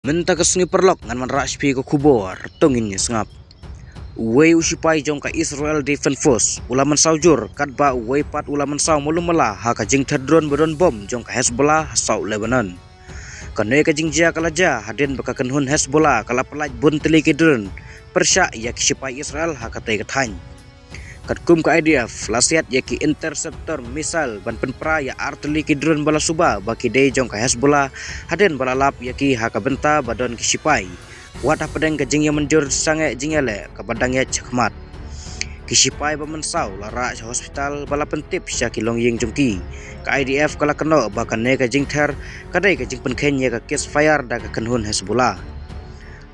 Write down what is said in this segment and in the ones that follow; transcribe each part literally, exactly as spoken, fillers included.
Mynta ka sngi paralok ngan wanrah sha phi ka khubor, to ngin ïa sngap. Uwei u shipai jong ka Israel Defense Force u la mynsaw jur katba uwei pat u la mynsaw malu mala ha ka jingther drone ba don bom jong ka Hezbollah ha South Lebanon. Kane ka jingjia ka la jia hadien ba ka kynhun Hezbollah ka la pynlait bun tylli ki drone pyrshah ïa ki shipai Israel ha katei ka thaiñ. Katkum ka I D F la siat ïa ki interceptor missile ban pynpra ïa ar tylli ki drone ba la suba ba ki dei jong ka Hezbollah hadien ba la lap ïa ki ha ka bynta ba don ki shipai. Wat hapdeng ka jingïamynjur sangeh jingïaleh kaba dang ïaid shakhmat. Ki shipai ba mynsaw la rah sha hospital ba la pyntip sha ki longïing jong ki. Ka I D F ka la kynnoh ba kane ka jingther ka dei ka jingpynkheiñ ïa ka ceasefire da ka kynhun Hezbollah.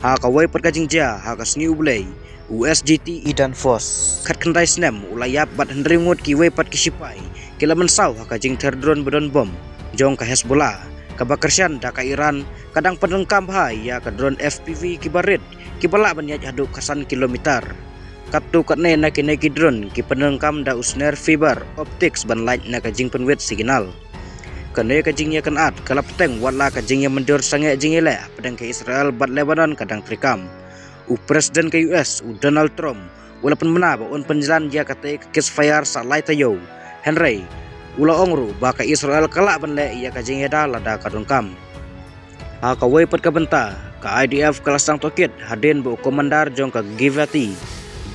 Ha kawei pat ka jingjia ha ka sngi U Blei, u S G T Idan Foss, khatkhyndai snem, u la ïap bad hynriew ngut kiwei pat ki shipai ki la mynsaw ha ka jingther drone ba don bom jong ka Hezbollah, kaba kyrshan da ka Iran, ka dang pyndonkam bha ïa ka drone F P V kiba rit kiba lah ban ïaid haduh khatsan kilometer. Katto katne na kine ki drone ki pyndonkam da u snare fiber optics ban lait na ka jingpynwit signal. Kane ka jingïakynad ka la bteng wat la ka jingïamynjur sangeh jingïaleh hapdeng ka Israel bad Lebanon ka dang treikam. U President ka U S, u Donald Trump, u la pynbna ba un pynjlan ïa katei ka ceasefire sa lai taïew. Hynrei u la ong ruh ba ka Israel ka lah ban leh ïa ka jingïada lada ka donkam. Ha kawei pat ka bynta, ka I D F ka la sdang tohkit hadien ba u commander jong ka Givati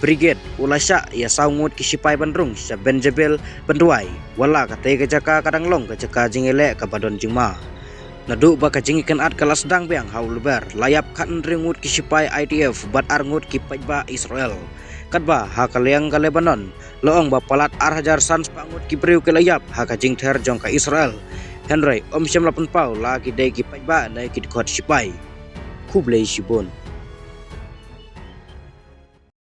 Brigade u la shah ïa saw ngut ki shipai ban rung sha Beit Jbeil ban duwai, wat la katei ka jaka ka dang long ka jaka jingïaleh kaba don jingma. Naduh ba ka jingïakynad ka la sdang biang ha u lber, la ïap khathynriew ngut ki shipai I D F bad ar ngut ki paidbah Israel. Katba ha ka liang ka Lebanon, la ong ba palat ar hajar san spah ngut ki briew ki la ïap ha ka jingther jong ka Israel. Hynrei ym shym la pynpaw la ki dei ki paidbah ne ki dkhot shipai. Khublei shibun.